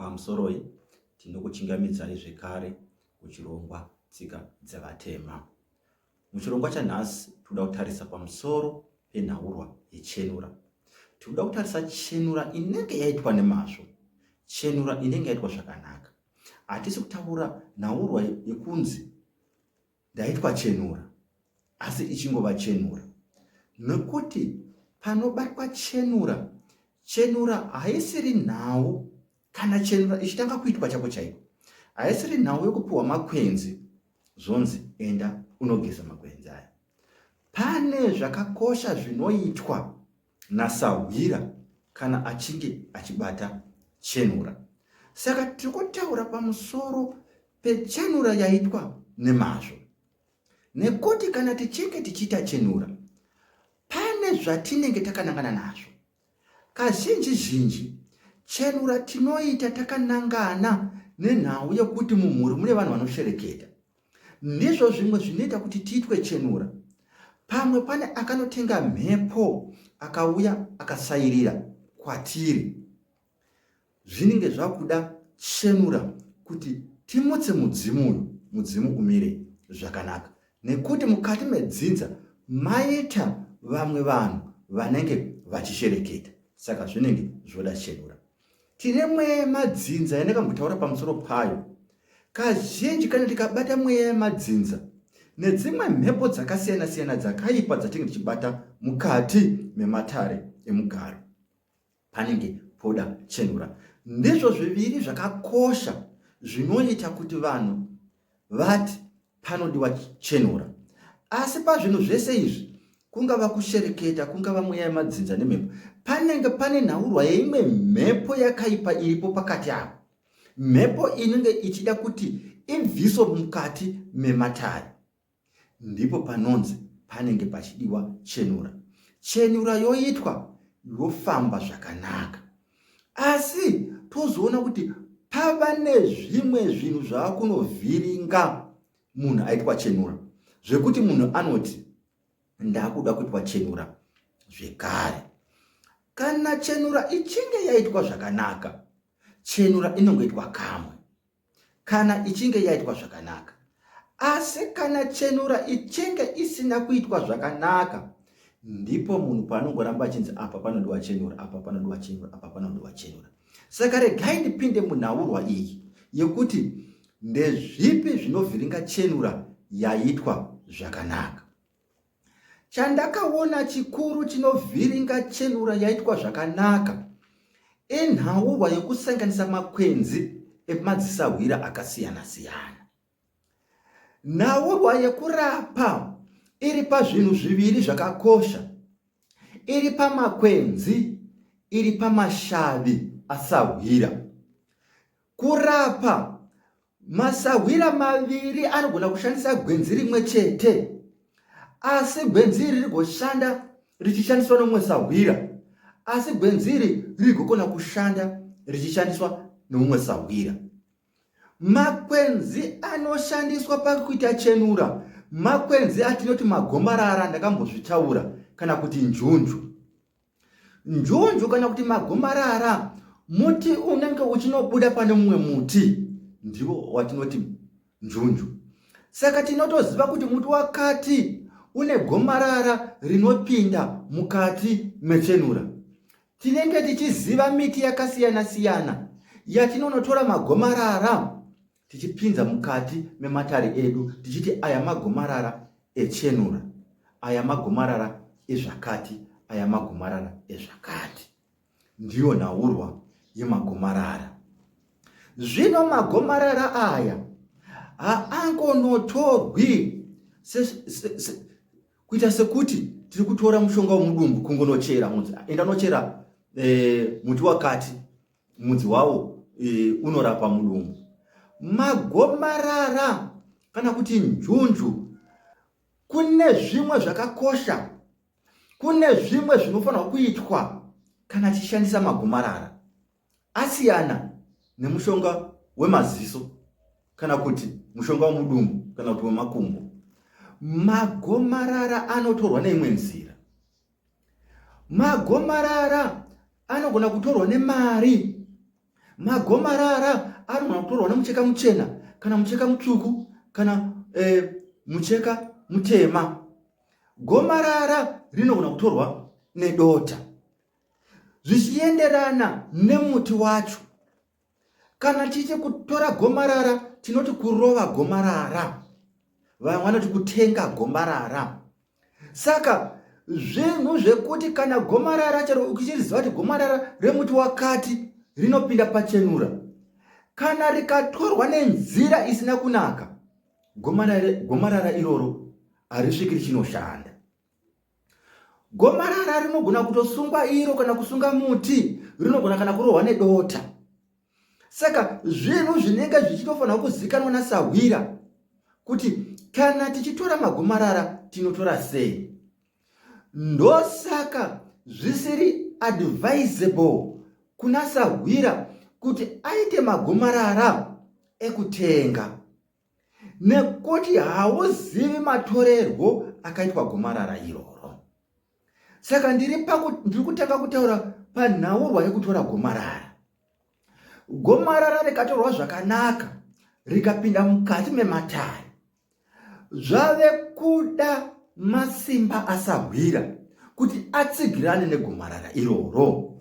Pamusoroi, tinokuchingamidzai zvekare kuchirongwa Tsika Dzevatema. Muchirongwa chanhasi tinoda kutarisa pamusoro penhaurwa yechenura. Tinoda kutarisa chenura inenge yaitwa nemazvo, chenura inenge yaitwa zvakanaka. Hatisi kutaura nhaurwa yekunzi ndaitwa chenura asi ichingova chenura nekuti panobatwa chenura chenura haisiri nhau kana chenura ichitanga kuitwa chako chaiko haisiri nhau yekupiwa makwenzi zvonzi enda unogeza makwenzi aya pane zvakakosha zvinoitwa nasahwira kana achinge achibata chenura saka tiri kutaura pamusoro pechenura yaitwa nemazvo nekuti kana tichinge tichiita chenura pane zvatinenge takanangana nazvo kazhinji zhinji chenura tinoita takanangana nenhau yekuti mumhuri mune vanhu vanoshereketa Ndizvo zvimwe zvinoita kuti tiitwe chenura. Pamwe pane akanotenga mhepo akauya akasairira kwatiri. Zvinenge zvakuda chenura kuti timutse mudzimu uyu, mudzimu umire zvakanaka. Nekuti mukati medzinza maita vamwe vanhu vanenge vachishereketa. Saka zvinenge zvoda chenura. Tine mweya yemadzinza yandakambotaura pamusoro payo. Kazhinji kana tikabata mweya yemadzinza nedzimwe mhepo dzakasiyana-siyana dzakaipa dzatinge tichibata mukati mematare emugaro, panenge poda chenura. Ndizvo zviviri zvakakosha zvinoita kuti vanhu vati panodiwa chenura asi pazvinhu zvese izvi kungava kushereketa kungava mweya yemadzinza nemhepo panenge pane nhaurwa yeimwe mhepo yakaipa iripo pakati apo mhepo inenge ichida kuti ibviswe mukati mematare ndipo panonzi panenge pachidiwa chenura chenura yoitwa yofamba zvakanaka asi tozoona kuti pava nezvimwe zvinhu zvava kunovhiringa munhu aitwa chenura zvekuti munhu anoti ndakuda kuitwa chenura zvekare kana chenura ichinge yaitwa zvakanaka chenura inongoitwa kamwe kana ichinge yaitwa zvakanaka asi kana chenura ichinge isina kuitwa zvakanaka ndipo munhu paanongoramba achinzi apa panodiwa chenura apa panodiwa chenura apa panodiwa chenura saka regai ndipinde munhaurwa iyi yekuti ndezvipi zvinovhiringa chenura yaitwa zvakanaka Chandakaona chikuru chinovhiringa chenura yaitwa zvakanaka inhaurwa yekusanganisa makwenzi emadzisahwira akasiyana-siyana. Nhaurwa yekurapa iri pazvinhu zviviri zvakakosha, iri pamakwenzi, iri pamashavi asahwira. Kurapa masahwira maviri anogona kushandisa gwenzi rimwe chete asi gwenzi iri rigoshanda richishandiswa nomumwe sahwira asi gwenzi iri rigokona kushanda richishandiswa nomumwe sahwira. Makwenzi anoshandiswa pakuita chenura makwenzi atinoti magomarara ndakambozvitaura kana kuti njunju. Njunju kana kuti magomarara muti unenge uchinobuda pane mumwe muti ndiwo watinoti njunju. Saka tinotoziva kuti muti wakati une gomarara rinopinda mukati mechenura. Tinenge tichiziva miti yakasiyana siyana yatinonotora magomarara tichipinza mukati mematare edu tichiti aya magomarara echenura aya magomarara ezvakati aya magomarara ezvakati ndiyo nhaurwa yemagomarara zvino magomarara aya haangonotorwi kuita sekuti tiri kutora mushonga womudumbu kungonochera mudzi enda unochera e, muti wakati mudzi wawo e, unorapa mudumbu magomarara kana kuti njunju kune zvimwe zvakakosha kune zvimwe zvinofanirwa kuitwa kana tichishandisa magomarara asiyana nemushonga wemaziso kana kuti mushonga wemudumbu kana kuti wemakumbo magomarara anotorwa neimwe nzira Magomarara anogona kutorwa nemari. Magomarara anogona kutorwa nemucheka muchena kana mucheka mutsvuku kana e, mucheka mutema. Gomarara rinogona kutorwa nedota zvichienderana nemuti wacho. Kana tichiti kutora gomarara tinoti kurova gomarara, vamwe vanoti kutenga gomarara. Saka zvinhu zvekuti kana gomarara chero uchiziva kuti gomarara remuti wakati rinopinda pachenura, kana rikatorwa nenzira isina kunaka, gomarara iroro harisviki richinoshanda. Gomarara rinogona kutosungwa iro kana kusunga muti, rinogona kana kurohwa nedota. Saka zvinhu zvinenge zvichitofanira kuzikanwa nasahwira kuti kana tichitora magomarara tinotora sei. Ndosaka zvisiri advisable kuna sahwira kuti aite magomarara ekutenga nekuti hauzivi matorerwo akaitwa gomarara iroro. Saka ndiri kutanga kutaura panhaurwa yekutora gomarara. Gomarara rikatorwa zvakanaka rikapinda mukati mematare, zvave kuda masimba asahwira kuti atsigirane negomarara iroro.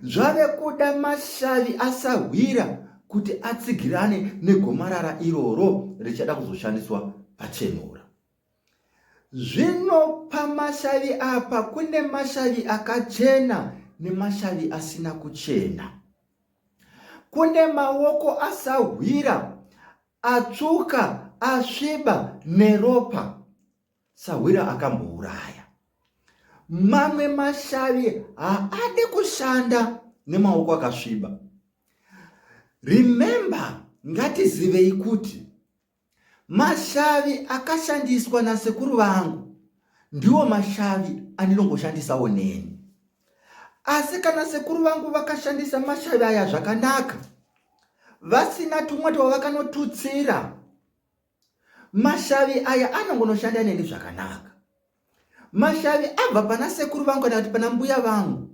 Zvave kuda mashavi asahwira kuti atsigirane negomarara iroro richada kuzoshandiswa pachenura. Zvino pamashavi apa kune mashavi akachena nemashavi asina kuchena. Kune maoko asahwira atsvuka asviba neropa. Sahwira akambouraya. Mamwe mashavi haadi kushanda nemaoko akasviba. Remember, ngatizivei kuti Mashavi akashandiswa nasekuru vangu ndiwo mashavi andinongoshandisawo neni. Asi kana sekuru vangu vakashandisa mashavi aya zvakanaka, vasina tumwe twavakanotutsira, mashavi aya anongonoshanda neni zvakanaka. Mashavi abva pana sekuru vangu kana kuti pana mbuya vangu.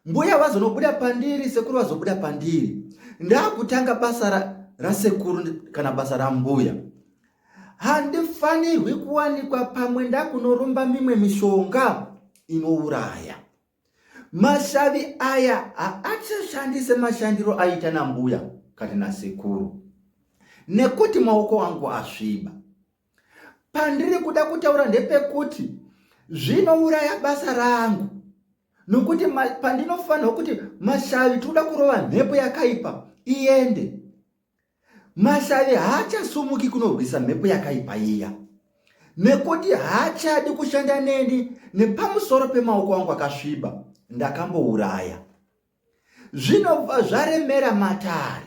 Mbuya vazonobuda pandiri, sekuru vazobuda pandiri. Ndakutanga basa rasekuru ra kana basa rambuya. Handifanirwi kuwanikwa pamwe ndakunoromba mimwe mishonga inouraya. Mashavi aya haachashandise mashandiro aiita nambuya kana nasekuru nekuti maoko angu asviba. Pandiri kuda kutaura ndepekuti zvinouraya basa rangu nokuti pandinofanirwa kuti mashavi tinoda kurova mhepo yakaipa iende, mashavi haachasumuki kunorwisa mhepo yakaipa iya nekuti haachadi kushanda neni nepamusoro pemaoko angu akasviba ndakambouraya. Zvinobva zvaremera matare.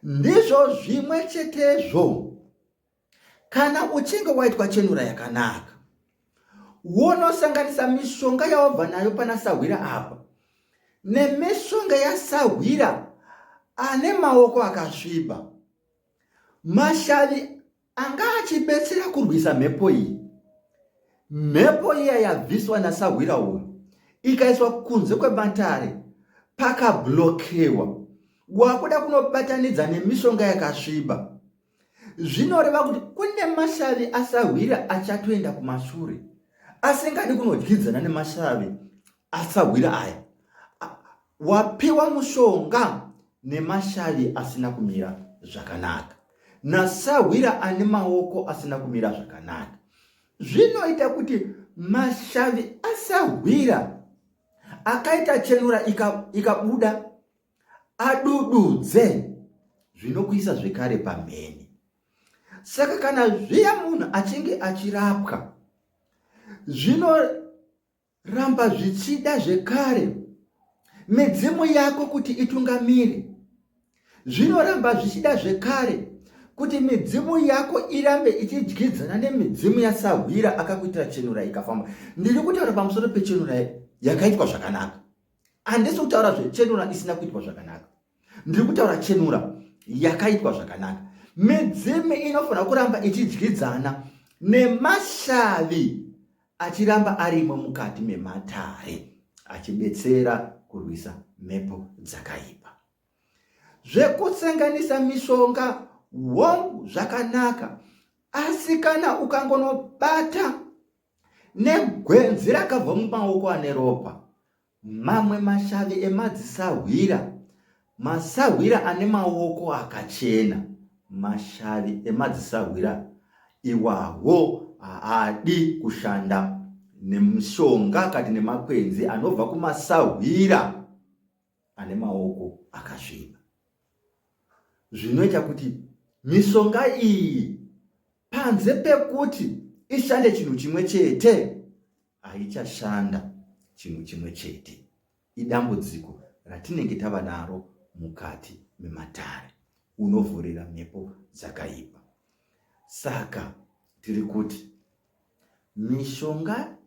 Ndizvo zvimwe chetezvo kana uchinge waitwa chenura yakanaka, wonosanganisa mishonga yawabva nayo pana sahwira apa nemishonga yasahwira ane maoko akasviba. Mashavi anga achibetsera kurwisa mhepo iyi. Mhepo iya yabviswa nasahwira uyu ikaiswa kunze kwematare pakablokewa, wakuda kunobatanidza nemishonga yakasviba. Zvinoreva kuti kune mashavi asahwira achatoenda kumashure asingadi kunodyidzana nemashavi asahwira aya. Wapiwa mushonga nemashavi asina kumira zvakanaka nasahwira ane maoko asina kumira zvakanaka. Zvinoita kuti mashavi asahwira akaita chenura ikabuda ika adududze zvinokuisa zvekare pamhene. Saka kana zviya munhu achinge achirapwa zvinoramba zvichida zvekare midzimu yako kuti itungamire. Zvinoramba zvichida zvekare kuti midzimu yako irambe ichidyidzana nemidzimu yasahwira akakuitira chenura ikafamba. Ndiri kutaura pamusoro pechenura yakaitwa zvakanaka. Handisi kutaura zvechenura isina kuitwa zvakanaka. Ndiri kutaura chenura yakaitwa zvakanaka. Midzimu inofanira kuramba ichidyidzana nemashavi achiramba arimo mukati mematare achibetsera kurwisa. mhepo dzakaipa. Zvekutsenganisa mishonga hongu zvakanaka, asi kana ukangonobata negwenzi rakabva mumaoko ane ropa, mamwe mashavi emadzisahwira, masahwira ane maoko akachena, mashavi emadzisahwira iwawo haadi kushanda nemishonga kati nemakwenzi anobva kumasahwira ane maoko akasviba. Zvinoita kuti mishonga iyi panze pekuti ishande chinhu chimwe chete haichashanda chinhu chimwe chete. Idambudziko ratinenge tava naro mukati mematare. Unovhurira mhepo dzakaipa. Saka tiri kuti mishonga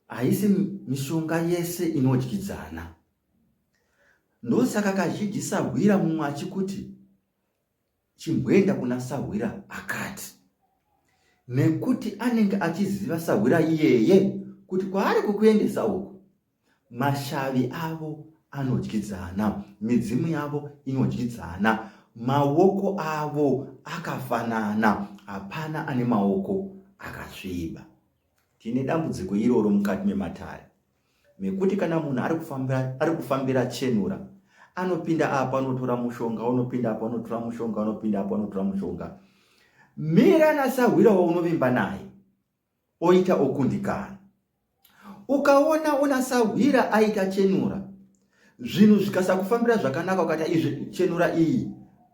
haisi mishonga yese inodyidzana. Ndosaka kazhinji sahwira mumwe achikuti chimboenda kuna sahwira akati, nekuti anenge achiziva sahwira iyeye kuti kwaari kukuendesa uku mashavi avo anodyidzana, midzimu yavo inodyidzana, maoko avo akafanana, hapana ane maoko akasviba. Tine dambudziko iroro mukati mematare mekuti kana munhu ari kufambira, ari kufambira chenura anopinda apa anotora mushonga, unopinda apa anotora mushonga, unopinda apa anotora mushonga. Mira nasahwira waunovimba naye oita okundikana. Ukaona una sahwira aita chenura zvinhu zvikasakufambira zvakanaka ukati izvi chenura iyi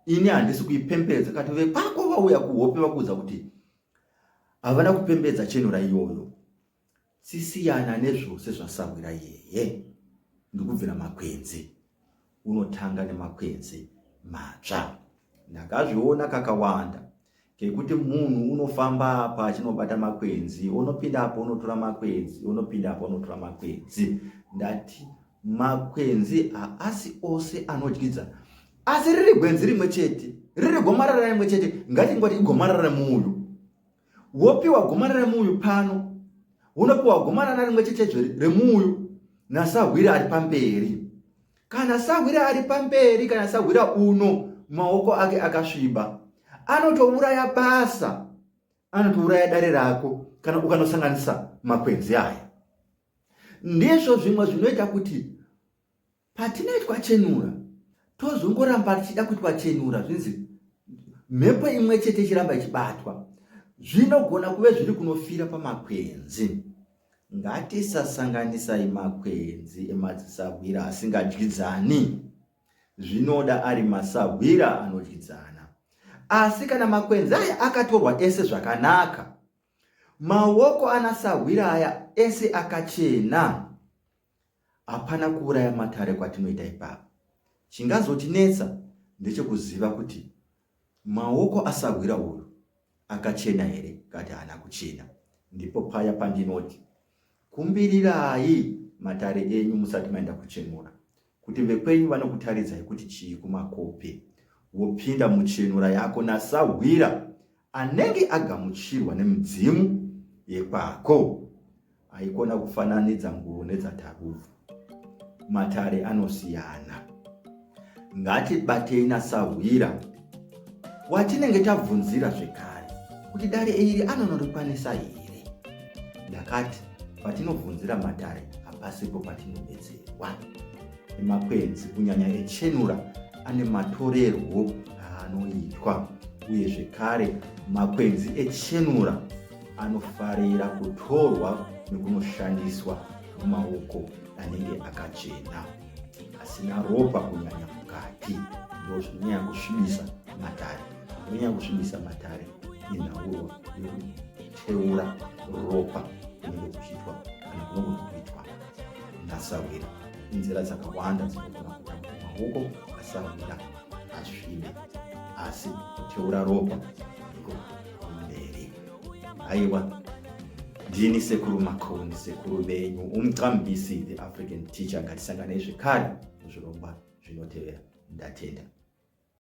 ini handisi kuipembedza kati vekwako vauya kuhope vakuudza kuti havana kupembedza chenura iyoyo sisiyana nezvose zvasahwira iyeye ndikubvira makwenzi unotanga nemakwenzi matsva ndakazviona kakawanda kekuti munhu unofamba apa achinobata makwenzi unopinda apo unotora makwenzi unopinda apo unotora makwenzi ndati makwenzi haasi ose anodyidzana asi riri gwenzi rimwe chete riri gomarara rimwe chete ngatingoti igomarara remuuyu wopiwa gomarara remuuyu pano unopiwa gomarara rimwe chetezve remuuyu nasahwira ari pamberi kana sahwira ari pamberi kana sahwira uno maoko ake akasviba anotouraya basa anotouraya dare rako kana ukanosanganisa makwenzi aya ndizvo zvimwe zvinoita kuti patinoitwa chenura tozongoramba tichida kuitwa chenura zvinzi mhepo imwe chete ichiramba ichibatwa zvinogona kuve zviri kunofira pamakwenzi ngatisasanganisai makwenzi emadzisahwira asingadyidzani zvinoda ari masahwira anodyidzana asi kana makwenzi aya akatorwa ese zvakanaka maoko ana sahwira aya ese akachena Hapana kuuraya matare kwatinoita ipapo. Chingazotinetsa ndechekuziva kuti maoko asahwira uyu akachena here kati haana kuchena. Ndipo paya pandinoti kumbirirai matare enyu musati maenda kuchenura kuti vekwenyu vanokutaridzai kuti chii kumakope. Wopinda muchenura yako nasahwira anenge agamuchirwa nemidzimu yekwako. Haikona kufananidza nguvo nedzaTarubvu. Matare anosiyana. Ngatibatei nasahwira watinenge tabvunzira zvekare kuti dare iri anonorikwanisa here. Ndakati patinobvunzira matare hapasipo patinobetserwa nemakwenzi kunyanya echenura ane matorerwo aanoitwa uye zvekare makwenzi echenura anofarira kutorwa nekunoshandiswa mumaoko anenge akachena asina ropa kunyanya mukati ndo zvinonyanya kusvibisa matare zvinonyanya kusvibisa matare inhaurwa yekuteura ropa kunenge kuchiitwa kana kunogona kuitwa nasahwira inzira dzakawanda dzinogona kuita kuti maoko asahwira asvibe asi kuteura ropa ndiko kumberi Aiwa, ndini Sekuru Makoni, sekuru venyu, umqambisi, the African teacher. Ngatisanganei zvekare muzvirongwa zvinotevera. Ndatenda.